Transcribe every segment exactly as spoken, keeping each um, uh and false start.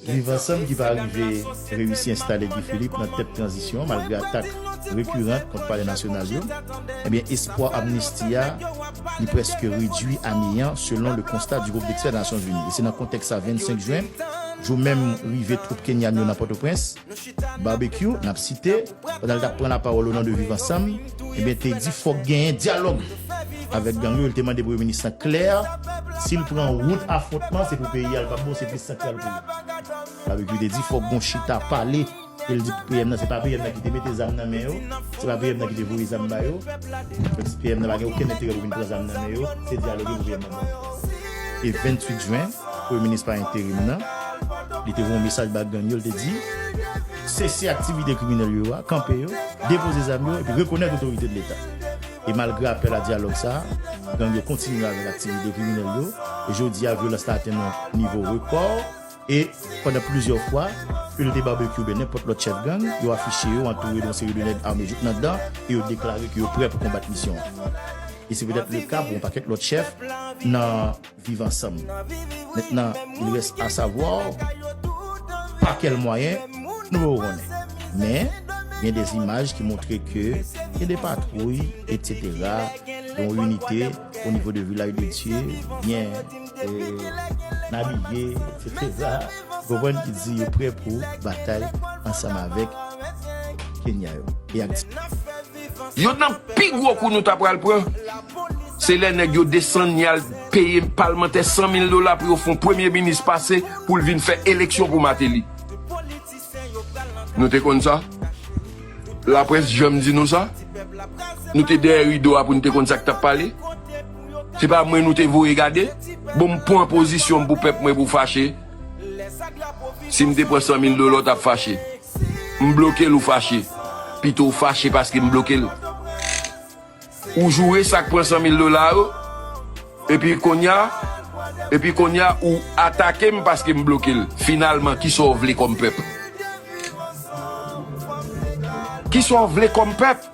Viv Ansanm ki pa rive reyisi enstale Guy Philippe nan tèt tranzisyon an, malgre atak rekiran kont palè nasyonal yo, ebyen, espwa amnisti a, li prèske redui a neyan, selon le constat du groupe d'experts des Nations Unies. E se nan kontèks sa, vennsenk jen, jou menm rive twoup kenyan yo nan Pòtoprens, Barbecue, n ap site, pandan l t ap pran lapawòl o non de Viv Ansanm, ebyen, te di fòk genyen dyalòg avèk gang yo. Li te mande premye minis lan klè, si l pran wout afwontman, se pou peyi a l p ap bon, se plis san k l al pou li. Sa vle di, te di fòk gon chita pale. E l di P M nan, se pa P M nan ki te mete zam nan men yo, se pa P M nan ki te voye zam ba yo. Menm si P M nan pa gen okenn enterè pou vin pran zam nan men yo, se dyaloge pou P M nan ban. E venntuit jen, premye minis pa enterim nan, li te voye yon mesaj ba gang yo, li te di, sese aktivite kriminèl yo a, kanpe yo, depoze zam yo, epi rekonèt otorite de Leta. E malgre apèl a dyalòg sa a, gang yo kontinye avèk aktivite kriminèl yo, e jodi a, vyolans la atenn yon nivo rekò, e pandan plizyè fwa, ke l te Barbecue oubyen nenpòt lòt chèf gang, yo afiche yo antoure de yon seri de nèg ame jouk nan dan, e yo deklare ke yo prè pou konbat misyon an. E se petèt le ka pou yon pakèt lòt chèf nan Viv Ansanm. Mentnan, il reste à savoir pa kèl mwayen, nou poko konnen. Men, gen de imaj ki montre ke gen de patwouy, etsetera, gen yon inite o nivo de Vilaj de Dye, byen, e, abiye, etsetera. Ou konprann, ki di yo prè pou batay ansanm avèk Kenya yo. E akti- Youn nan pi gwo kou nou ta pral pran, se lè nèg yo desann, y al peye palmantè san mil dola pou yo fè yon premye minis pase pou l vin fè eleksyon pou Martelly. Nou te konn sa? Laprès janm di nou sa? Nou te dèyè rido a pou n te konn sa k t ap pale? Se pa mwen nou te voye gade? Bon, m pran pozisyon m pou pèp mwen pou fache. Si m te pran san mil dola, w t ap fache. M bloke l, ou fache. Pito w fache paske m bloke l. Ou joure sa k pran san mil dola yo, epi kounye a, epi kounye a, ou atake m paske m bloke l. Finalman, kisa w vle kòm pèp? Kisa w vle kòm pèp?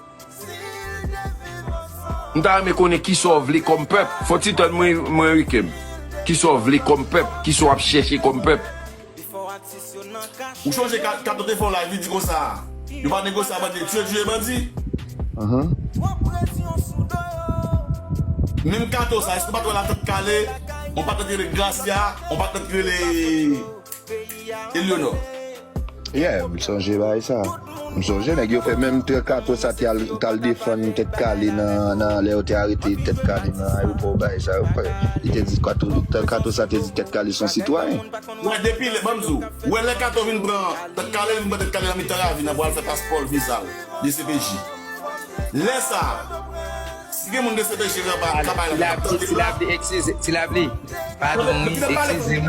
M ta renmen konnen kisa w vle kòm pèp. Fò ti tann mwen, mwen, Rikem. Kisa w vle kòm pèp? Kisa w ap chèche kòm pèp? Ou chonje Ka-, Kato te fè yon live, li di konsa, yo pa negosye a bandi, tye, tye bandi. Menm Kato sa, èske w pa t wè l a tèt kale, yon patnè ki rele Gracia, yon patnè ki rele Eleonor? Yeah, m sonje bagay sa. M sonje nèg yo fè menm Tèt Kato sa te al, t al defann Tèt Kale nan, nan lè yo te arete Tèt Kale nan ayewopò, bagay sa yo fè. Li te di Kato, Tèt Kato sa te di Tèt Kale se yon sitwayen. Wè, depi lè, ban m di w, wè lè Kato vin pran Tèt Kale, vin pran Tèt Kale nan mitan ravin nan pou al fè paspò l, viza l, D C P J. Lè sa a, si gen moun de C P J anba, ka bay la, Ti Lapli, Ti Lapli, eskize, Ti Lapli. Padon, wi, eskize m.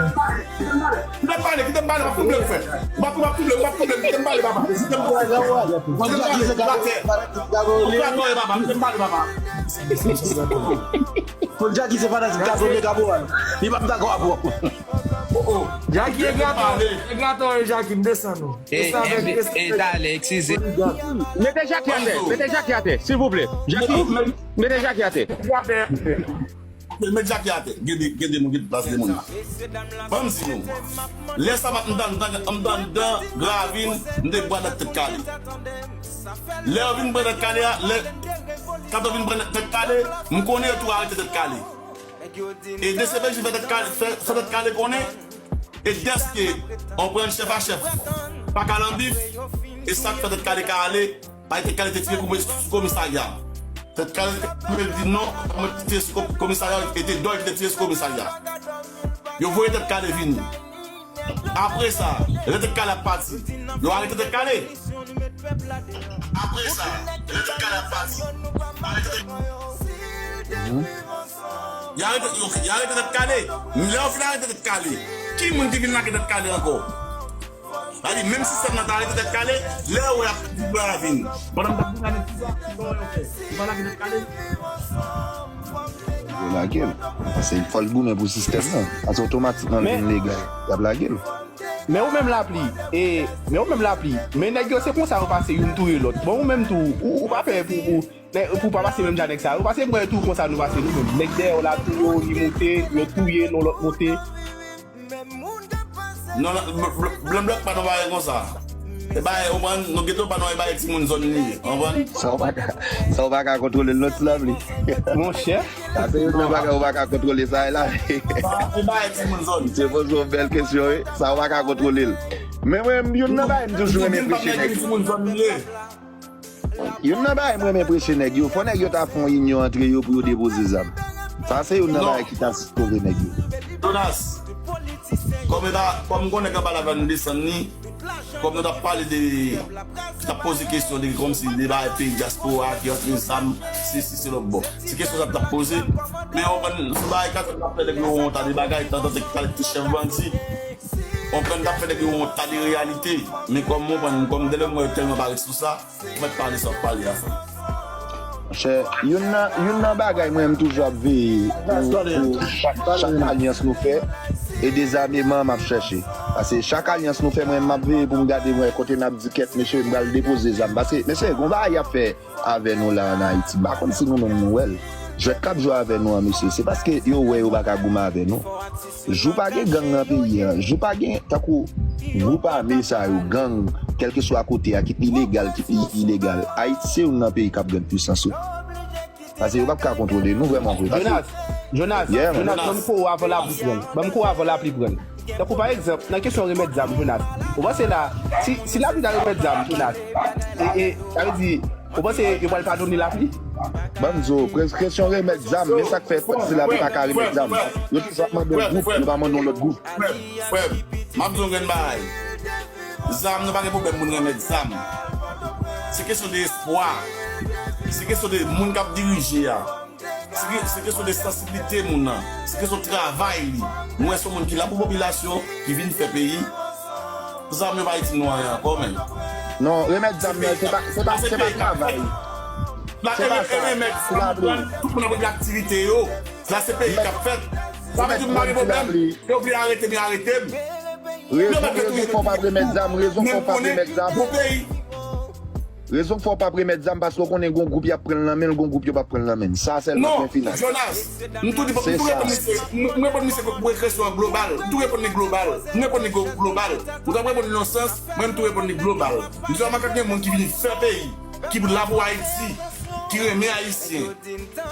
Kite m pale, kite m pale, kite m pale, pa pwoblèm, frè. Pa, pa pwoblèm, pa pwoblèm, kite m pale, papa. Kite m pale. Kite m pale, papa. Kite m pale, papa. Fon Jackie se fanatik Kato, men Kato a. Li p ap dakò avè w. Oh, oh. Jackie e graton, e graton, e Jackie, m desann ou. E, e, e, talè, eskize. Mete Jackie atè, mete Jackie atè, silvouplè. Jackie, mete Jackie atè. Mete Jackie atè. Gen de, gen de moun ki plas de moun. Ban m di nou. Lè sa, m t anndan, anndan, anndan ravin, m te bwè nan Tèt Kale. Lè yo vin pran Tèt Kale a, lè Kato vin pran Tèt Kale, m konnen yo tou arete Tèt Kale. E D C P J fè Tèt Kale, fè, fè Tèt Kale konnen, e dèske on pran chèf a chèf pa ka lan bif, e sa k fè Tèt Kale ka ale, pa Tèt Kale te tire koupe sou komisarya. Tèt Kale te di non, mwen te tire sou ko-, komisarya, e te Doy ki te tire sou komisarya. Yo voye Tèt Kale vini. Apre sa, lè Tèt Kale ap pati, yo arete Tèt Kale. Apre sa, lè Tèt Kale ap pati, yo arete Tèt Kale. Yo arete, yo, yo arete Tèt Kale. Lè yo fin arete Tèt Kale, ki moun ki vin lage Tèt Kale ankò? Sa di, menm sistèm nan ta arete Tèt Kale, lè yo wè y ap di pou ravin. Pandan m t ap di ravin, ki sa, ki sa yo fè? Yo pa lage Tèt Kale? Yo lage l. Paske fò l goumen pou sistèm nan. Paske otomatikman l vin legal, y ap lage l. Men ou menm Lapli, e, men ou menm Lapli, men nèg yo se konsa yo pase youn touye lòt. Bon, ou menm tou, ou, ou pa pè pou, pou, pou pa pase menm jan nèg sa yo. Paske m wè tou konsa nou pase nou menm. Nèg dèyè w la touye w, li moute, yo touye l, yon lòt moute. Non, non, bl- bl- blan blòk pa nan bagay konsa. E bagay, ou konprann, nou gentan pa nan bagay timoun zòn li ye, ou konprann? Sa w pa ka, sa w pa ka kontwole l non, ti lapli. Monchè. Sa se youn nan bagay ou pa ka kontwole, sa e la. Sa e bagay timoun zòn. Se poze yon bèl kesyon, wi. Sa w pa ka kontwole l. Men mwen, youn nan bagay m toujou renmen preche nèg yo. Youn nan bagay mwen renmen preche nèg yo, fò nèg yo ta fè yon inyon antre yo pou yo depoze zam. Sa se youn nan bagay ki ta sove nèg yo. Jonas, kòm nou ta, kòm m konnen ke pa la vann desann ni, kòm nou t ap pale de, t ap poze kesyon de kòmsi de bagay peyi dyaspora ki antre zam, se si se lòt bò. Se kesyon sa t ap poze. Men w konprann, se bagay k ap fè nèg yo wont a de bagay, tantan se ki pale ti chèf bandi. W konprann, k ap fè nèg yo wont a de reyalite. Men kòm w konprann, kòm de lè m wè yo tèlman parèt sou sa, Mwen pale sa w pale a, frè. Monchè, youn nan, youn nan bagay mwen m toujou ap veye pou, pou chak, chak alyans nou fè, e dezameman m ap chèche. Paske chak alyans nou fè, mwen m ap veye pou m gade mwen kote n ap di kèt, mesye, m pral depoze zam. Paske, mesye, gon bagay y ap fè avè nou la ann Ayiti. M pa konn si nou menm nou wè l. Jwèt k ap jwe avè nou an, mesye, se paske yo wè yo pa ka goumen avè nou. Jou pa gen gang nan peyi a, jou pa gen, tankou gwoup ame sa yo, gang, kèlkeswa kote a, kit li legal, kit li ilegal, Ayiti se youn nan peyi k ap grann pwisans yo. Paske yo p ap ka kontwole nou vrèman vre. Paske Jonas, Jonas, yeah, man. Jonas, ban m kou avan lapli pran. Ban m kou avan lapli pran. Tankou pa egzanp, nan kesyon remèt zam, Jonas. Ou panse la, si, si lapli ta remèt zam, Jonas, e, e, sa vle di, ou panse yo pral padone lapli? Ban m di w, pre- kesyon remèt zam, men sa k fè fòk si lapli pa ka remèt zam. Yo toujou ap mande yon gwoup, yo pa mande yon lòt gwoup. Frè m, frè m, m ap di w yon grenn bagay. Zam, nou pa gen pwoblèm moun remèt zam. Se kesyon de espwa. Se kesyon de moun k ap dirije a. Se ke- se kesyon de sansiblite moun nan. Se kesyon travay li. Nou wè se yon moun ki la pou popilasyon, ki vin fè peyi. Zam yo pa itil nou anyen ankò, men. Non, remèt zam nan, se pa, se pa, se pa travay. Se pa sa, se pa sa. Tout moun ap regle aktivite yo. La se peyi k ap fèt. Sa vle di m pa gen pwoblèm. Yo vle arete m, yo arete m. Rezon, rezon fè w pa remèt zam, rezon fè w pa remèt zam. Rezon k fè w p ap remèt zam, paske w konnen gon gwoup y ap pran l nan men l, gon gwoup yo p ap pran l nan men l. Sa sèlman gen finans. Non, Jonas, m tou di, m tou reponn misye, m, m reponn misye pou kesyon an global. M tou reponn li global. M reponn li glo- global. Ou t ap reponn li nan sans, mwen m tou reponn li global. M di w makak gen moun ki vin fè peyi, ki la pou Ayiti, ki renmen Ayisyen.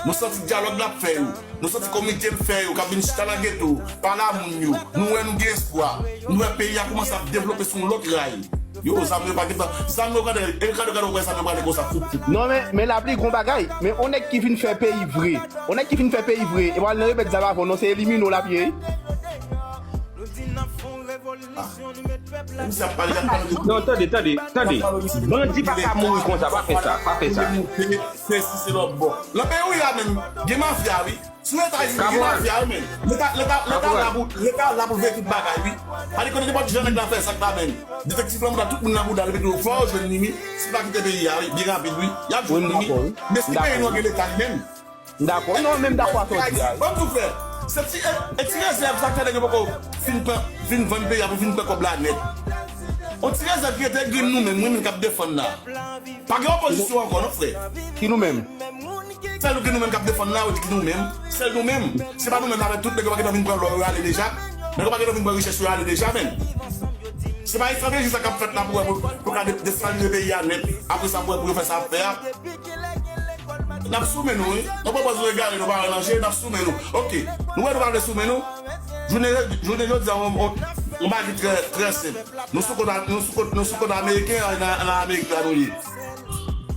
Nou santi dyalòg n ap fè yo. Nou santi komite n fè yo, k ap vin chita nan geto, pale a moun yo. Nou wè nou gen espwa. Nou wè peyi a kòmanse ap devlope sou yon lòt ray. Yo, zam yo pa gentan. Zam yo gade, e gade, gade, ou wè zam yo prale konsa, foup, foup. Non, men, men lapli gon bagay. Men on nèg ki vin fè peyi vre. On nèg ki vin fè peyi vre. E pral nan remèt zam avè w, non, se elimine w lapli ye. Ah. Misye ap pale, y ap pale de... Non, tande, tande, tande. Bandi pa ka mouri konsa, pa fè sa, pa fè sa. Se si se lòt bò. Nan peyi w ye a menm, gen mafya, wi. Sou Etazini, gen mafya, wi, men. Leta, leta, leta la pou, leta la pou veye tout bagay, wi. Pale kote nenpòt jan nèg la fè sa k la menm. Detektif lan mouda tout moun nan bouda l, epi tou fò yo jwenn li, wi. Si pa kite peyi a, wi, byen rapid, wi. Y ap jwenn li, wi. Men si peyi nou an gen leta li menm. M dakò. Non, men m dakò ak sa w di a, wi. Ban m tou fè. Se ti, e, e ti rezèv sa k fè nèg yo poko fin pran, fin vann peyi a pou fin pran kòb la nèt. On ti rezèv ki rete grenn nou menm, wi, menm k ap defann la. Pa gen opozisyon ankò, non, frè. Ki nou menm? Sèl nou ki nou menm k ap defann la, ou di ki nou menm. Sèl nou menm. Se pa nou menm avèk tout nèg yo pa gentan vin pran lò yo ale deja. Nèg yo pa gentan vin pran richès yo ale deja, menm. Se pa estrateji sa k ap fèt la pou wè pou, pou ka de- destabilize peyi a nèt. Apre sa pou wè pou yo fè sa ap fè a. N ap sou men nou, wi. Nou pran pòz nou egare, nou pa wè nan je, n ap sou men nou. Oke. Nou wè nou pa vle sou men nou. Jounen, jounen jodi a, on, on, on bagay ki trè, trè senp. Nou sou kont, nou sou kont, nou sou kont ameriken an, nan, nan Amerik la nou ye.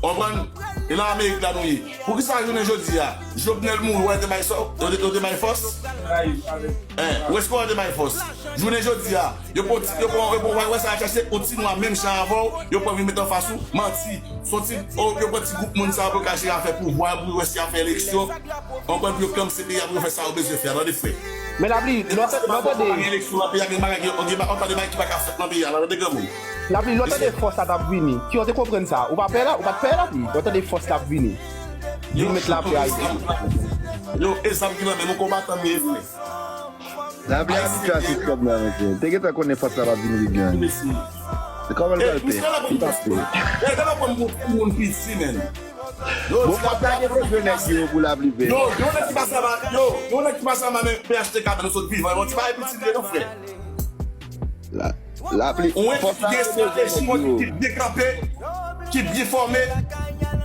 Konprann? E nan Amerik la nou ye. Poukisa jounen jodi a, Jovenel mouri, wè yo te bay sò, yo te, yo te bay fòs? Hein, ou èske wè yo te bay fòs? Jounen jodi a, yo pran ti, yo pran, yo pran, wè, wè sa y ap chache, yon ti nwa menm jan avè w, yo pran vin met anfas ou, manti. Se yon ti, o, yo pran ti gwoup moun sa yo pou yo ka jere afè pouvwa, pou yo wè si y ap fè eleksyon. Konprann, pou yo kòmanse peyi a, pou yo fè sa yo bezwen fè a, tande frè. Men lapli, lè w tande, lè w tande. Pa gen eleksyon nan peyi a, gen bagay, gen, gen ba- yon tande bagay ki pa ka fèt nan peyi a, la, tande granmoun. Lapli, lè w tande fòs la t ap vini. Ki w te konprann sa? Ou pa pè la? Ou pa t pè lapli? Lè w tande fòs la ap vini. Vin met lapli a. Yo, e zam ki nan men nou, konbatan m ye, frè. Lapli abitye a sistèm nan, mesye. Te gentan konnen fòs la p ap vin vid gen. Se kòman l pral pè? Li p ap pè. E, gade w pran m pou moun piti, menn. Bon, fòk ta gen bezwen nèg yo pou lapli pè. Yo, yo nèg ki pase anba, yo, yo nèg ki pase anba men P H T K, men nou sot vivan. Yon ti bagay piti vre non, frè. Lapli, ou wè, fòs la gen estrateji ki byen kanpe, ki byen fòme,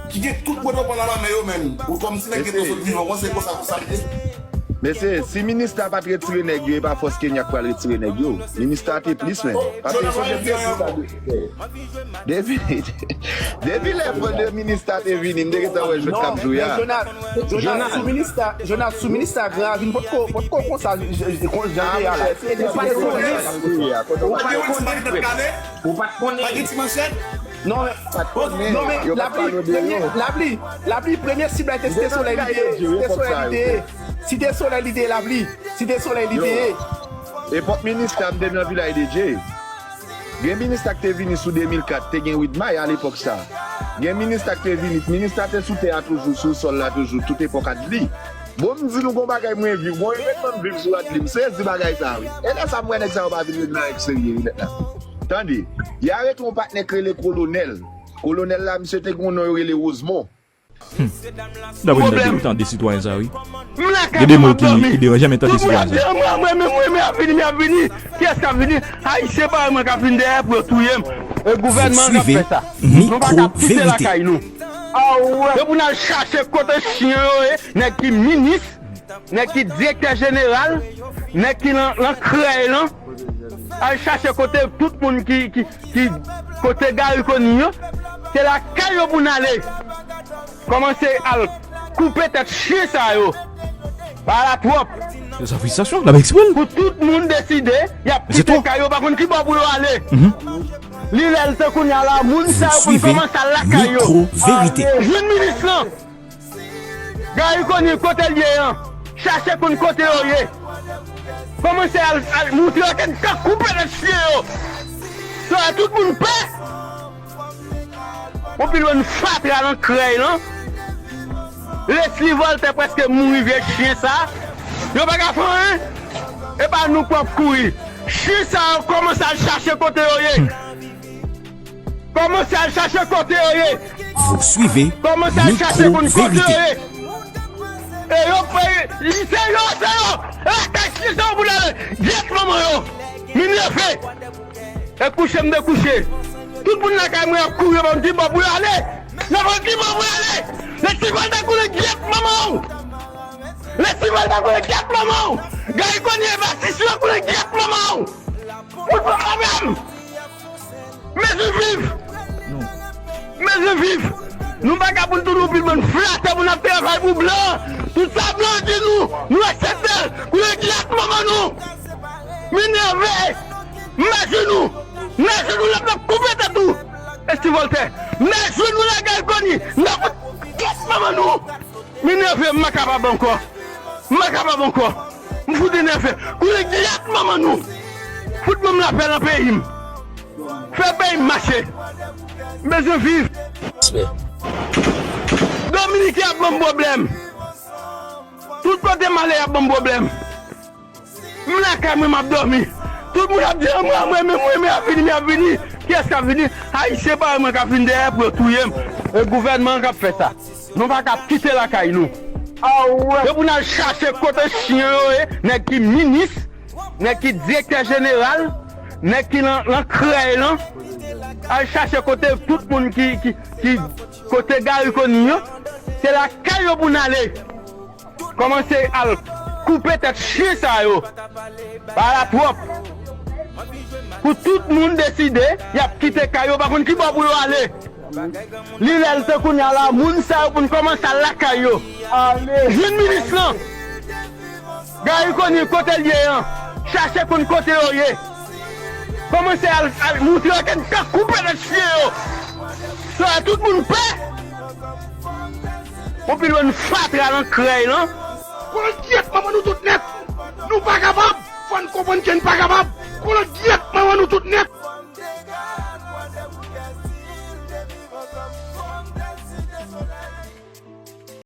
ki gen tout pwotokòl a la men yo menm. Ou kòmsi nèg gen sot vivan, mwen se konsa, konsa li ye. Mesye, si Minista pa t retire nèg yo, e pa fòs Kenya k pral retire nèg yo. Minista te plis, men. Paske Jonas, sonje Jonas, Depi, depi lè fò de Minista te vini, m te gentan wè jwèt k ap jwe a. Jonas, Jonas, sou Minista, Jonas, sou Minista Gran Ravin, potko, potko konsa, j-, j-, kon jan l te ye a la. E te pa de solis. Ou pa t konnen. Ou pa t konnen. Pa gen ti manchèt. Non, men, non, men, Lapli, premye, Lapli, Lapli, premye sib la, se Site Solèy li te ye. Site Solèy li te ye. Site Solèy li te ye, Lapli. Site Solèy li te ye. Epòk Minista, m te nan Vilaj de Dye. Gen Minista k te vini sou de mil kat, te gen Widmay alepòk sa. Gen Minista k te vini, Minista te sou tè a toujou, sou sòl la toujou, tout epòk Adli. Bon, m di nou gon bagay mwen viv, gon evenman m viv sou Adli, m sezi bagay sa, wi. E lè sa m wè nèg sa yo pa vin regle anyen k serye, wi, nèt la. Tande, y arete yon patnè k rele Kolonèl. Kolonèl la, misye te gen yon non yo rele Rosemond. Dapre m tande, tande sitwayen sa, wi. M lakay mwen, m ap dòmi. Gen de mo ki, ki deranje, men tande sitwayen sa. Tout moun ap di, "Mwen, mwen, mwen, mwen ap vini, mwen ap vini." Kiyès k ap vini? Ayisyen pa wè mwen k ap vini dèyè pou yo touye m. E gouvènman k ap fè sa. Nou pa ka kite lakay nou. Yo pou n al chache kote chen yo ye, nèg ki minis, nèg ki direktè jeneral, nèg ki nan, nan krèy lan. Al chache kote tout moun ki, ki, ki kote Garry Conille yo. Se lakay yo pou n ale. Kòmanse al koupe tèt chen sa yo. Bagay la twòp. Sa fristasyon, l ap eksprime. Pou tout moun deside, y ap kite kay yo, pa konn ki bò pou yo ale. Li lè l se kounye a la, moun sa yo pou n kòmanse al lakay yo. Jwenn minis lan. Garry Conille, kote l ye an? Chache konn kote yo ye. Kòmanse al, al montre yo ke n ka koupe tèt chen yo. Sa tout moun pè. Yon pil bann fatra nan krèy lan. Leslie Voltaire prèske mouri, vye chen sa. Yo pa ka fè anyen. E pa nou k ap kouri. Chen sa yo kòmanse al chache kote yo ye. Kòmanse al chache kote yo ye. Vous suivez Kòmanse al chache konn kote yo ye. E yo fè, se yo, se yo. E lakay chen sa yo pou n ale. Gyèt manman yo. Minève. E kouche m dekouche. Tout moun lakay mwen ap kouri, yo pa konn ki bò pou yo ale. Yo pa konn ki bò pou yo ale. Leslie Voltaire koule gyèt manman w. Leslie Voltaire koule gyèt manman w. Garry Conille, Batis yo koule gyèt manman w. Fout mwen pwoblèm. Mesye viv. Mesye viv. Nou pa ka pou n toujou vin bann flatè, pou n ap travay pou blan. Tout sa blan di nou, nou aksepte l. Koule gyèt manman nou. Minève. M ajenou. M ajenou la, m ap koupe tèt ou. Leslie Voltaire. M ajenou la, Garry Conille. M ap fout gyèt manman nou. M enève, m pa kapab ankò. M pa kapab ankò. M fout enève. Koule gyèt manman nou. Fout ban m lapè nan peyi m. Fè peyi m mache. M bezwen viv. Dominiken ap ban m pwoblèm. Tout kote m ale, y ap ban m pwoblèm. M lakay mwen, m ap dòmi. Tout moun ap di, "Anmwe, anmwe, men mwen, men ap vini, men ap vini." Kiyès k ap vini? Ayisyen parèy mwen k ap vin dèyè pou yo touye m. E gouvènman an k ap fè sa. Nou pa ka kite lakay nou. Yo pou n al chache kote chen yo ye, nèg ki minis, nèg ki direktè jeneral, nèg ki nan, nan krèy lan. Al chache kote tout moun ki, ki, ki kote Garry Conille yo. Se lakay yo pou n ale. Kòmanse al koupe tèt chen sa yo. Bagay la twòp. Pou tout moun deside, y ap kite kay yo, pa konn ki bò pou yo ale. Li lè l se kounye a la, moun sa yo pou n kòmanse al lakay yo. Jwenn minis lan. Garry Conille, kote l ye an? Chache konn kote yo ye. Kòmanse al, al montre yo ke n ka koupe tèt chen yo. Sa tout moun pè. Yon pil bann fatra nan krèy lan. Kolon gyèt manman nou tout nèt. Nou pa kapab. Fò n konprann ke n pa kapab. Kolon gyèt manman nou tout nèt.